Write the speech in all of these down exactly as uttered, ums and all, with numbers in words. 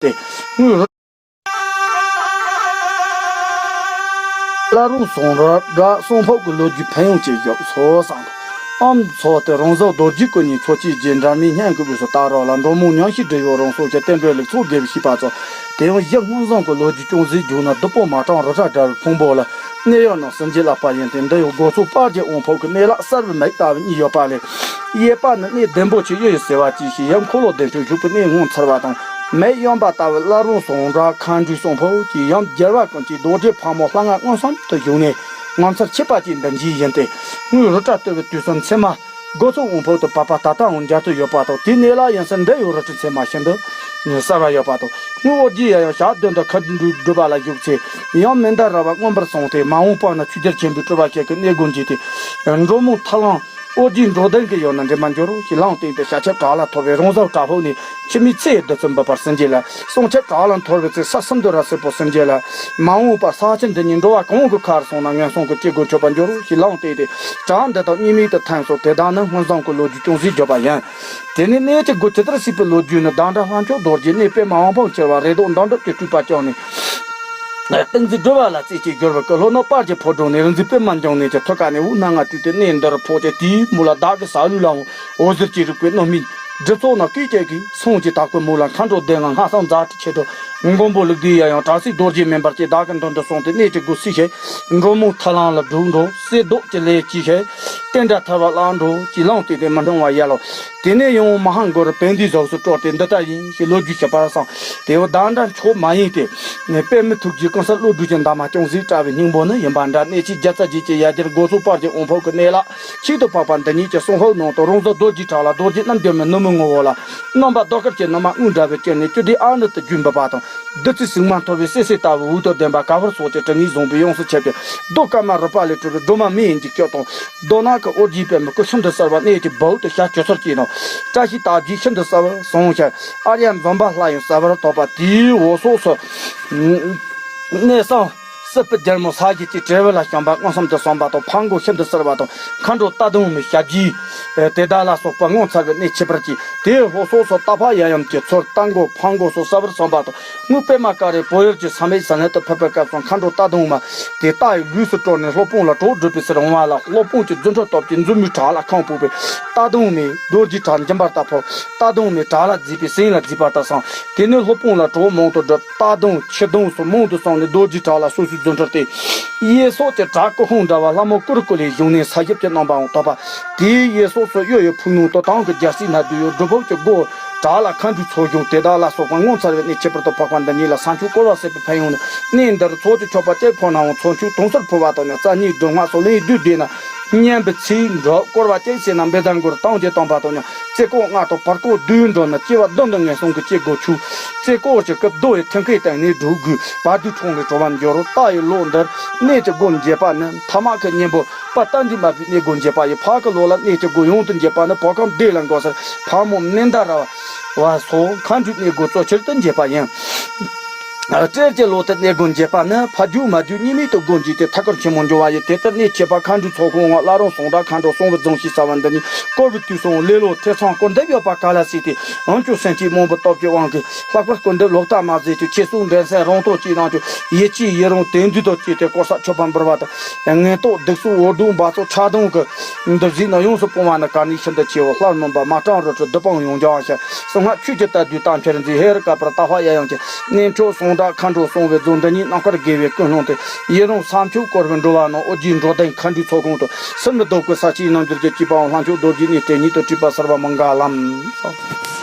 ཏེ། དངུལ་རུ། བླ་རུང་ཟུང་ར་སྒྲ་གསུང་ཕོག་གི་ལོ་རྒྱུས་ཕན་ཡོན་ཅིག་བརྗོད་སོ་བསམ། ཨམ་ཚོ་དེ་རང་བཟོ་རྡོ་རྗེ་ཀུན་ནས་མཚོ་སྐྱེས་རྗེ་འབྲལ་མེད་སྙན་གི་བུས་སུ་ད་རོགས་ལ་འགྲོ་མོ་ཉང་ཤི་འབྲི་ཡོད་རང་སོ་ཞེས་བསྟན་འགྲོའི་ལུགས་ཚོ་དགེ་བའི་ཤེས་པ་ཚོ། དེ་ཡང་གཞི་སྔོན་བཟང་གི་ལོ་རྒྱུས་ཅུང་ཟད་བརྗོད་ན་བདུད་པོ་མ་གྲངས་རི་ཁྲ་འདྲ་བའི་ཕུང་པོ་ལ་གནས་ཡོད་ནོ་སེམས་ཀྱི་བསླབ་པ་ཡིན་ཏེ། འདི་ཡང་སྒོ་ཚོ་དཔལ་གྱི་དབང་ཕོག་གི་གནས་ལ་གསར་བའི་མིག་ལྟ་བུ་གཉིས་ཡོད་པ་ལས། གཡས་པ་ནི་གནས་ལྡེམ་པོ་ཆེ་གཡུ་ཡི་ཟེ་བ་ཅིག་ཞིག་ཡང་འཁོར་ལོ་ལྡན་འཕྲུལ་བཞུགས་པའི་གནས་ངོ་མཚར་བ་དང་། མེ་གཡོན་པ་ལྟ་བུ་བླ་རུང་ཟུང་འབྲེལ་མཁའ་འགྲོའི་གསུང་ཕོག་གི་ཡང་རྒྱལ་བ་ཀུན་གྱི་རྡོ་རྗེ་ཕག་མོ་ལྷ་ང་མངོན་སུམ་དུ་བཞུགས་ནས་ངོ་མཚར་ཆེ་བ་ཅིག་འདི་འཇིག་ཡིན་ཏེ། དངུལ་རུ་ཏྲ་ལྟ་བུའི་དུས་སུ་མཚན་མ། སྒོ་ཚོགས་དབང་ཕོག་ཏུ་བབས་པ་ད་ལྟའང་མཇལ་དུ་ཡོད་པ་དང་། དེའི་གནས་ལ་ཡང་སེ་འདྲ་ཡོད་རུ་ཏྲ་མཚན་མ་ཤིན་ཏུ་གསལ་བ་ཡོད་པ་དང་། དངུལ་ཨོ་རྒྱན་ཡང་ཡང་ཞག་བདུན་དུ་མཁའ་འགྲོའི་སྒྲུབ་པ་ལ་བཞུགས་ཚེ། ཡང་མི་འདའ་ར་བ་མངོན་པར་སོང་སྟེ། མ་འོངས་པ་ན་ཆོས་རྒྱལ་ཆེན་པོའི་སྤྲུལ་པ་ཞིག་གི་གནས་སྒོ་འབྱེད་དེ། འགྲོ་མོ་ཐར་ལམ་ཨོ་རྒྱན་འགྲོ་ལྡན་གྱི་ཡུལ་ན་འདྲེན་པར་འགྱུར་རོ་ཞེས་ལམ་སྟོན་ཏེ། ཞལ་ཆབ་བྲག་ལ་ཐོར་བའི་རང་བཟོ་བྲག་ཕུག་ནས་འཆི་མེད་ཚེ་ཡི་བདུད་རྩི་འབུད་པར་སེམས་བསྐྱེད་ལ། གསུང་ཆབ་བྲག་ལ་འཐོར་བའི་ཚེ་ས་སུམ་མདོ་ར་སེར་པོ་སེམས་བསྐྱེད་ལ། མ་འོངས་པ་ས་ཆེན་འདི་ཉིད་འགྲོ་བ་གང་གི་ཁར་སོང་ན་ངན་སོང་གི་སྐྱེ་སྒོ་ཆོད་པར་འགྱུར་རོ་ཞེས་ལམ་སྟོན་ཏེ། བྲག་འདི་དག་གཉིས་མེད་དུ་ཐིམ་སོང་། དེ་དག་ནི་སྔོན་བཟང་གི་ལོ་རྒྱུས་ཅུང་ཟད་བརྗོད་པ་ཡིན། དེ་ནས་གནས་ཀྱི་སྒོ་ཇི་ལྟར་ཟེར་བའི་ལོ་རྒྱུས་ནི། གདན་དྲངས་ལྷ་མཆོག་རྡོ་རྗེ་གནས་པདྨ་དབང་ཕང་ཁྱེར་བ་རེ་དོགས་འདམ་སྒྲུབ་ཀྱི་སྤྲུལ་པ་བསྐྱངས་ནས། ཏིང་འཛིན་སྒྲུབ་པ་ལ་རྩེ་གཅིག་སྦྱོར་བའི་སྐུ། ལྷོ་ནུབ་དཔལ་གྱི་ཕོ་བྲང་ནས། རིག་འཛིན་པདྨ་འབྱུང་གནས་ཀྱི་ཐུགས་ཀ་ནས། འོད་སྣང་ལྔ་སྤྲོས་ཏེ་གནས་འདིར་ཕོག་སྟེ། དེའི་མུ་ལ་བདག་གི་ས་ལུས་ལའང་འོད་ཟེར་གྱི་རིག་པའི་སྣོད་མེད་སྒྲིབ་ཚོགས་རྣམས་བསྐོལ་བྱས་ཀྱི། སངས་རྒྱས་དྭགས་པོའི་མུ་ལ་མཁའ་འགྲོ་སྡེ་ལྔ་སྔགས་སམ་ཛ་དྲག་ཆེ་དྲག་མགོན་པོ་ལུགས་ལྡན་ཡང་ཡང་དྲག་སེ་རྡོ་རྗེ་མེ་འབར་གྱི་བདག་གི་མདུན་དུ་སོང་སྟེ། གནས་ཀྱི་སྒོ་ཟིལ་ཞིག་འགྲོ་མོ་ཐར་ལམ་ལ་སྒྲུག་འགྲོ། གསེར་མདོག་གི་ལས་ཅི་ཞིག་རྟེན་འབྲེལ་ཐར་བ་ལ་འགྲོ་ཅེས་ལམ་སྟོན་ཏེ་མི་འབྲང་བ་ཡལ་ལོ། དེ་ནས་ཡང་མ་ཧཱ་གུ་རུ་བན་དེའི་ཟོགས་སུ་སྤྲུལ་ཏེ་འདི་ལྟར་ཡིན་ཞེས་ལོ་རྒྱུས་བཤད་པར་སོང་། དེ་བ་བདག་འདྲ་མཆོག་མ་ཡིན་ཏེ། པདྨ་ཐུགས་རྗེའི་གང་ཟག་བློ་གྲོས་ཀྱི་འདབ་མ་ཅུང་ཟད་བཀྲ་བའི་སྙིང་པོ་ནི་ཡིན་པ་འདྲ། གནས་ཆེན་བརྒྱ་རྩ་བརྒྱད་ཀྱི་ཡ་གྱལ་སྒོ་ཚོགས་དཔལ་གྱི་དབང་ཕོག་གི་གནས་ལ་ཆེད་དུ་འཕགས་པ་འདི་ཉིད་ཀྱི་གསུང་ཕོག་ནང་དུ། རང་བཟོ་རྡོ་རྗེ་བྲག་ལ་རྡོ་རྗེ་རྣམ་བསྒྱུར་མའི་ནུ་མོའི་ངོ་བོ་ལ། རྣམ་པར་རྡོ་དཀར་གྱི་ནུ་མ་དངུལ་འདྲ་བའི་དཀྱིལ་ནས། བཅུད་དེ་ཨ་ནུ་ཏི་བརྒྱུད་འབུད་པ་དང་། བདུད་རྩི་ཟེགས་མ་འཐོར་བའི་སིལ་སིལ་ལྟ་བུ་འོད་དང་ལྡན་པ། ག་བུར་སོགས་ཀྱི་དྲི་ངད་བཟུང་བའི་ཡོངས་སུ་ཁྱབ་པའི་རྡོ་དཀར་མ་རུ་པ་ལས་གྲུབ་པའི་སྒྲོལ་མ་མེ་ཡི་འཇིགས་སྐྱོབ་དང་། རྡོ་ནག་གི་ཨོ་རྒྱན་པདྨའི་སྐུ་ཤིན་ཏུ་གསལ་བ་གནས་ཀྱི་སྦུག་ཏུ་ཞལ་གྱི་ཚུལ་གྱིས་ནོ། བཀྲ་ཤིས་རྟགས་བརྒྱད་ཤིན་ཏུ་གསལ་བར་གསུངས་ཤིང་། ཨཱརྱ་འཛོམས་པ་ལྷ་ཡང་གསལ་བར་ཐོབ་པ། དེའི་འོད་ཚོགས་སུ། གནས་སམ་སྲིད་པའི་རྒྱལ་མོ་ས་གཞི་ཅན་བྲལ་བ་ལ་བྱམས་པ་མངོན་སུམ་དུ་སོང་བ་དང་། ཕག་མགོ་ཤིན་ཏུ་གསལ་བ་དང་། མཁའ་འགྲོ་རྟ་གདོང་མའི་ཞབས་རྗེས་དེ་དག་ལ་སོགས་པ་ངོ་མཚར་བའི་གནས་ཁྱད་པར་གྱིས། དེའི་འོད་ཚོགས་སུ་ཏ་ཕ་ཡ་ཡམ་གྱི་ཚུལ་རྟ་མགོ་ཕག་མགོ་སོགས་གསལ་བར་སོང་བ་དང་། དངུལ་པདྨ་ཀ་རས་བོད་ཡུལ་གྱི་ས་མེད་ས་ལན་དུ་ཕེབས་པའི་སྐབས་སུ། མཁའ་འགྲོ་རྟ་གདོང་མ་དེ་རྟ་ཡི་ལུས་སུ་སྤྲུལ་ནས་སློབ་དཔོན་ལ་གྲོགས་སྒྲུབ་པའི་ཕྱིར་འོང་བ་ལ། སློབ་དཔོན་གྱི་རྫུ་འཕྲུལ་སྟོབས་ཀྱིས་མཛུབ་མོའི་བྲག་ལ་ཁང་ཕུབ་པས། རྟ་གདོང་མས་རྡོ་རྗེ་བྲག་འཇིམ་པར་བཏབ་ཕོ། རྟ་གདོང་མས་བྲག་ལ་འཛེགས་པས་སེང་ལ་འཛེགས་པ་ལྟར་སོང་། དེ་ནས་སློབ་དཔོན་ལ་གྲོགས་མང་དུ་བསྒྲུབས། རྟ་གདོང་ཁྱི་གདོང་སོགས་མང་དུ་སོང་ནས་རྡོ་རྗེ་བྲག་ལ་སོ་སོའི་རྫུ་འཕྲུལ་བསྟན། གཡས་ཕྱོགས་ཀྱི་བྲག་ཀུ་ཧོང་འདྲ་བ་ལྷ་མོ་ཀུ་རུ་ཀུ་ལའི་བཞུགས་གནས་ས་ཞབས་ཀྱི་རྣམ་པའང་ཐོབ་པ། དེའི་གཡས་ཕྱོགས་སུ་གཡུ་ཡི་ཕུག་ནང་དུ་དྭངས་ཀྱི་རྒྱལ་སྲིད་ན་བསྡུས་ཡོད། སྒྲུབ་ཕུག་གི་སྒོ་བྲག་ལ་མཁའ་འགྲོའི་ཚོགས་བཞུགས། དེ་དག་ལ་སོགས་པ་ངོ་མཚར་བའི་གནས་ཁྱད་པར་དུ་འཕགས་པ་འདི་ཉིད་ལ་ས་མཆོག་བསྐོར་བ་ཟེར་བའི་ཕན་ཡོན་ནི། གནས་འདིར་ཚོགས་ཀྱི་མཆོད་པ་གཅིག་ཕུལ་ནའང་ཚོགས་མཆོད་དུང་ཟུར་ཕུལ་བ་དང་ནི། རྩ་གཉིས་སྒྲུབ་སྔགས་སོགས་ལེན་བསྡུས་བསྡད་ན། སྙན་པའི་ཚིག་འགྲོ་བསྐོར་བ་གཅིག་བྱས་ན་འབེ་ཟ་མགུར་དང་བཅས་བཏང་བ་དང་ཉམས། རྩེ་ལྐོག་ལྔ་དང་བར་ལྐོག་བསྡུས་འགྲོ་ན། སྐྱེ་བ་བདུན་དུ་ངན་སོང་གི་སྐྱེ་སྒོ་ཆོད། རྩེ་ལྐོག་གི་སྐབས་རྡོ་ཡི་མཐིང་ཁའི་སྟེང་ནས་སྒྲུབ་དགོས། བར་དོའི་འཕྲང་ལས་གྲོལ་བར་འགྱུར་རོ། རྟ་ཡི་ལོ་འདིར་གནས་ཀྱི་སྒོ་འབྱེད་པ་ནི་མཐའ་དམག་གི་གཉེན་པོ་དཔལ་རྟ་མགྲིན་དམར་པོའི་གནས་སྒོ་འབྱེད་པ་ཡིན། ཕག་གི་ལོ་ལ་གནས་ཀྱི་སྒོ་ཡོངས་སུ་འབྱེད་པ་ནི་བོད་ཁམས་བདེ་ལ་འགོད་སར་ཕག་མོ་མནན་ད་ར་བ་སོགས་མཁའ་འགྲོའི་གནས་སྒོ་གཙོ་ཆེར་དུ་འབྱེད་པ་ཡིན། སྤྲེལ་གྱི་ལོ་དེར་གནས་སྒོ་འབྱེད་པ་ནི་ཕ་རྒྱུད་མ་རྒྱུད་གཉིས་མེད་དུ་སྒོ་འབྱེད་དེ་ཐད་ཀར་ཆེན་མོ་འབྱུང་བ་ཡིན། དེ་ལྟར་གནས་ཁྱད་པར་མཁའ་འགྲོའི་ཚོགས་ཁང་ངམ་བླ་རུང་ཟུང་འབྲེལ་མཁའ་འགྲོ་གསུང་བའི་རྫོང་ཞེས་བྱ་བ་འདི་ཉིད་བསྐོར་བའི་དུས་སུའང་ལེ་ལོ་ཐེ་ཚོམ་སྐོར་འདེབས་ཡོད་པ་ག་ལ་སྲིད་དེ། འོན་ཀྱང་སེམས་བསྐྱེད་རྨོངས་པའི་སྟོབས་ཀྱི་དབང་གིས་ལྷག་པར་སྐུར་འདེབས་ལོག་ལྟ་མ་བཟོད་ཅིང་ཁྱེད་སོགས་འགྲན་སེམས་རང་རྟོགས་ཀྱིས་གནང་ཀྱང་ཡིད་ཆེས་ཡི་རང་དོན་འདུས་དང་བཅས་ཏེ་དཀོར་ཟས་མཆོད་པ་འབུལ་བ་དང་། ངན་རྟགས་སྡིག་སོགས་འོ་སྡུག་འབག་བཙོག་ཆག་སྡང་གི་འདུ་བྱེད་རྣམས་ཡོངས་སུ་སྤོང་བ་ནི་གལ་གནད་ཤིན་ཏུ་ཆེའོ། ལྷར་སྨོན་པ་མ་བྲང་རུ་ཁྲིད་བདུད་དཔུང་ཡོངས་སྦྱངས་ཤིང་། གསང་སྔགས་ཆོས་ཀྱི་ལྟ་བསྡུས་དམ་ཁྲིད་མཛད། ཧེ་རུ་ཀ་པར་ཏ་ཧ་ཡ་ཡང་གི་གནས་མཆོག་ཟུང་འབྲེལ་མཁའ་འགྲོ་གསུང་བའི་རྫོང་འདི་ཉིད་རྣམ་དཀར་དགེ་བའི་ཀུན་སློང་སྟེ། ཡི་རང་ས་མཆོག་བསྐོར་བའི་འགྲོ་བ་རྣམས་ཨོ་རྒྱན་འགྲོ་དོན་མཁའ་འགྲོའི་ཚོགས་ཁང་དུ། སུམ་མི་ལྡོག་པའི་ས་སྐྱའི་རྣལ་འབྱོར་གྱི་སྐྱེས་པའམ་ལྷ་མཆོག་རྡོ་རྗེ་གནས་བརྟན་ཉིད་དུ་སྤྲུལ་པ་གསར་བ་མང་ག་ལམ།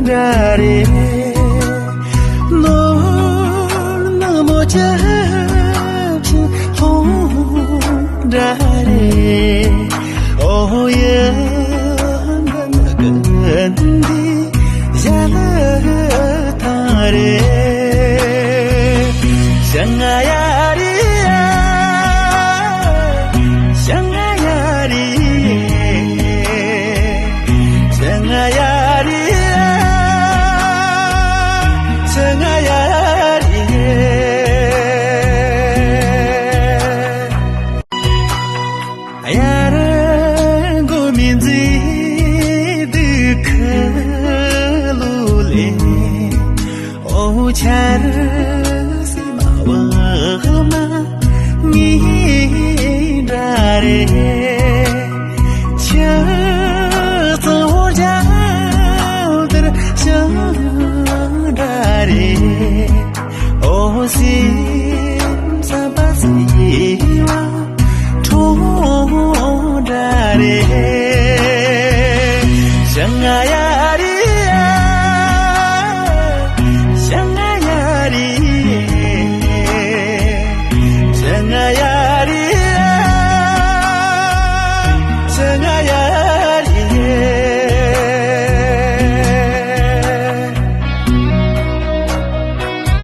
འདྲ་རེད། ནོར་ནག་མོ་ཆབ་ཆུ་ལྷུང་འདྲ་རེད། ཨོ་ཡ་འདི་ཡ་ལ་ཐང་རེད། ཤ་ང་ཡ་རི་ཡ། ཤ་ང་ཡ་རི་ཡ། ཤ་ང་ཡ་རི་ཡ། ཤ་ང་ཡ་རི་ཡ། ཡར་མགོ་མི་འཛིན་དུས་ཁ་ལོ་ལེ། ཨོ་ཆར་སི་མ་བ་མ་ངི་འདྲ་རེད། ཆུ་གཙང་བོ་རྒྱབ་དེར་ཤང་འདྲ་རེད། ཨོ་སི་ས་པ་སི་བ་ཁྲོ་འདྲ་རེད། ཤང་ང་ཡ།